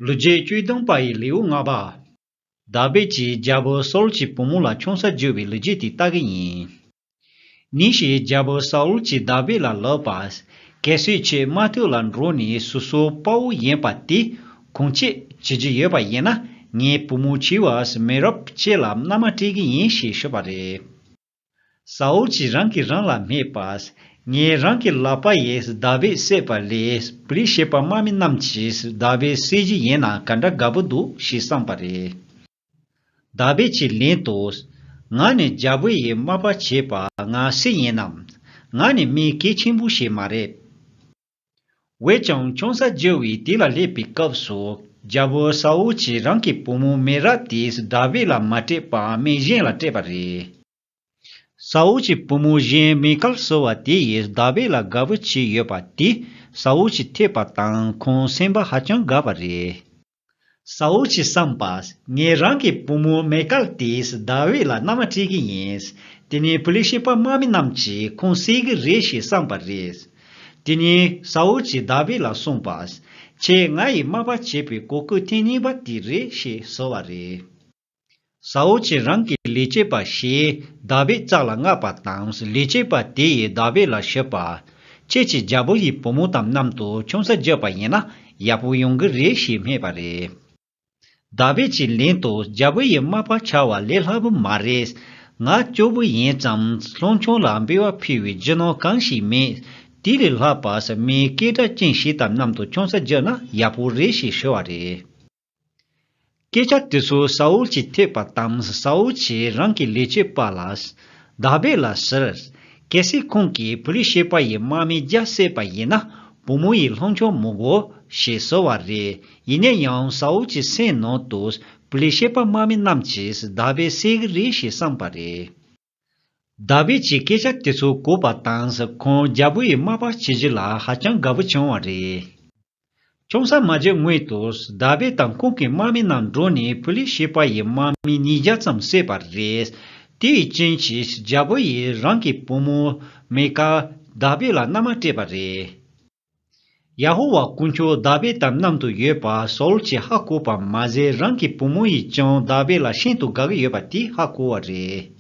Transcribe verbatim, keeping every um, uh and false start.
ལོ་རྒྱུས་བཅུ་བདུན་པ་ཡི་ལེའུ་ལྔ་པ། དཱ་བིད་ཀྱིས་རྒྱལ་པོ་སའུལ་གྱི་བུ་མོ་ལ་ཆང་ས་བརྒྱབ་པའི་ལོ་རྒྱུས་དེ་ལྟ་གི་ཡིན། ཉིན་ཞིག་རྒྱལ་པོ་སའུལ་གྱིས་དཱ་བིད་ལ་ལབ་པ། གལ་སྲིད་ཁྱེད་རྨ་སྟོད་ལ་འགྲོ་ནས་སོ་སོའི་དཔའ་བོ་ཡིན་པ་དེ་ཁུངས་སྐྱེལ་བྱེད་ཀྱི་ཡོད་པ་ཡིན་ན། ངའི་བུ་མོ་བྱི་བ་མེ་རབ་ཁྱེད་ལ་མནའ་མ་སྤྲད་ཀྱི་ཡིན་ཞེས་ཞུས་པ་རེད། སའུལ་གྱིས་རང་གིས་རང་ལ་སྨྲས་པ། ངས་རང་གི་ལག་པ་ཡིས་དཱ་བིད་བསད་པ་ལས་པི་ལི་ཤེད་པ་དམག་མི་རྣམས་ཀྱིས་དཱ་བིད་བསད་རྒྱུ་ཡིན་ན་ག་འདྲ་དགའ་པོ་འདུག་ཞེས་བསམས་པ་རེད། དཱ་བིད་ཀྱིས་ལན་དུ། ང་ནི་རྒྱལ་པོ་ཡིས་དམག་པ་བྱས་པ་ང་སུ་ཡིན་ནམ། ང་ནི་མི་གལ་ཆེན་པོ་ཞིག་མ་རེད། འོན་ཀྱང་ཆང་ས་བརྒྱབ་པའི་དུས་ལ་སླེབས་པའི་སྐབས་སུ་རྒྱལ་པོ་སའུལ་གྱིས་རང་གི་བུ་མོ་མེ་རབ་དེ་དཱ་བིད་ལ་མ་སྤྲད་པར་མི་གཞན་ལ་སྤྲད་པ་རེད། སའུལ་གྱི་བུ་མོ་གཞན་མེ་ཀལ་ཟེར་བ་དེ་ཡིས་དཱ་བིད་ལ་དགའ་པོ་བྱས་ཡོད་པ་དེ་སའུལ་གྱིས་ཐོས་པ་དང་ཁོང་སེམས་པ་ཧ་ཅང་དགའ་བ་རེད། སའུལ་གྱིས་བསམས་པ། ངས་རང་གི་བུ་མོ་མེ་ཀལ་དེས་དཱ་བིད་ལ་མནའ་མ་སྤྲད་ཀྱི་ཡིན། དེ་ནས་པི་ལི་ཤེད་པ་དམག་མི་རྣམས་ཀྱིས་ཁོང་བསད་ཀྱི་རེད་ཞེས་བསམས་པ་རེད། དེ་ནས་སའུལ་གྱིས་དཱ་བིད་ལ་གསུངས་པ། ཁྱེད་ང་ཡི་དམག་པ་བྱེད་པའི་གོ་སྐབས་ཐེངས་གཉིས་པ་དེ་རེད་ཞེས་ཟེར་བ་རེད། སའུལ་གྱིས་རང་གི་ལས་བྱེད་པ་ཞིག་དཱ་བིད་རྩ་ལ་མངགས་པ་དང་ལས་བྱེད་པ་དེ་ཡིས་དཱ་བིད་ལ་ཞུས་པ། ཁྱེད་ཀྱིས་རྒྱལ་པོ་ཡི་བུ་མོ་དང་མཉམ་དུ་ཆང་ས་བརྒྱབ་པ་ཡིན་ན་ཡག་པོ་ཡོང་གི་རེད་ཞེས་སྨྲས་པ་རེད། དཱ་བིད་ཀྱིས་ལན་དུ་རྒྱལ་པོ་ཡི་དམག་པ་ཆགས་པ་ལས་སླ་པོ་མ་རེད། ང་སྐྱོ་པོ་ཡིན་ཙང་སློབ་ཆུང་ལ་འབུལ་བ་ཕུལ་བའི་རྒྱུ་ནོར་གང་ཞིག་མེད། དེ་ལས་ལྷག་པ་མི་སྐད་གྲགས་ཅན་ཞིག་དང་མཉམ་དུ་ཆང་ས་བརྒྱབ་ན་ཡག་པོ་རེད་ཞེས་ཞུ་བ་རེད། སྐད་ཆ་དེ་ཚོ་སའུལ་གྱིས་ཐོས་པ་དང་སའུལ་གྱིས་རང་གི་ལས་བྱེད་པ་ལ། དཱ་བིད་ལ་ཟེར། གལ་སྲིད་ཁོང་གིས་པི་ལི་ཤེད་པ་ཡི་དམག་མི་བརྒྱ་བསད་པ་ཡིན་ན་བུ་མོ་ཡི་སློབ་ཆུང་མི་དགོས་ཞེས་ཟེར་བ་རེད། ཡིན་ན་ཡང་སའུལ་གྱི་སེམས་ནང་དུ་པི་ལི་ཤེད་པ་དམག་མི་རྣམས་ཀྱིས་དཱ་བིད་བསད་ཀྱི་རེད་ཞེས་བསམས་པ་རེད། དཱ་བིད་ཀྱིས་སྐད་ཆ་དེ་ཚོ་གོ་བ་དང་ཁོང་རྒྱལ་པོ་ཡི་དམག་པ་བྱེད་རྒྱུ་ལ་ཧ་ཅང་དགའ་པོ་བྱུང་བ་རེད། ཆང་ས་མ་བརྒྱབ་སྔོན་དུ་དཱ་བིད་དང་ཁོང་གི་དམག་མི་རྣམས་འགྲོ་ནས་པི་ལི་ཤེད་པ་ཡི་དམག་མི་ཉིས་བརྒྱ་ཙམ་བསད་པ་རེད། དེ་ཡི་རྐྱེན་གྱིས་རྒྱལ་པོ་ཡིས་རང་གི་བུ་མོ་མེ་ཀལ་དཱ་བིད་ལ་མནའ་མ་སྤྲད་པ་རེད། ཡ་ཧོ་ཝཱ་དཀོན་མཆོག་དཱ་བིད་དང་མཉམ་དུ་ཡོད་པ་སའུལ་གྱིས་ཧ་གོ་བ་མ་ཟད་རང་གི་བུ་མོ་ཡིས་ཀྱང་དཱ་བིད་ལ་ཤིན་ཏུ་དགའ་གི་ཡོད་པ་དེ་ཧ་གོ་བ་རེད།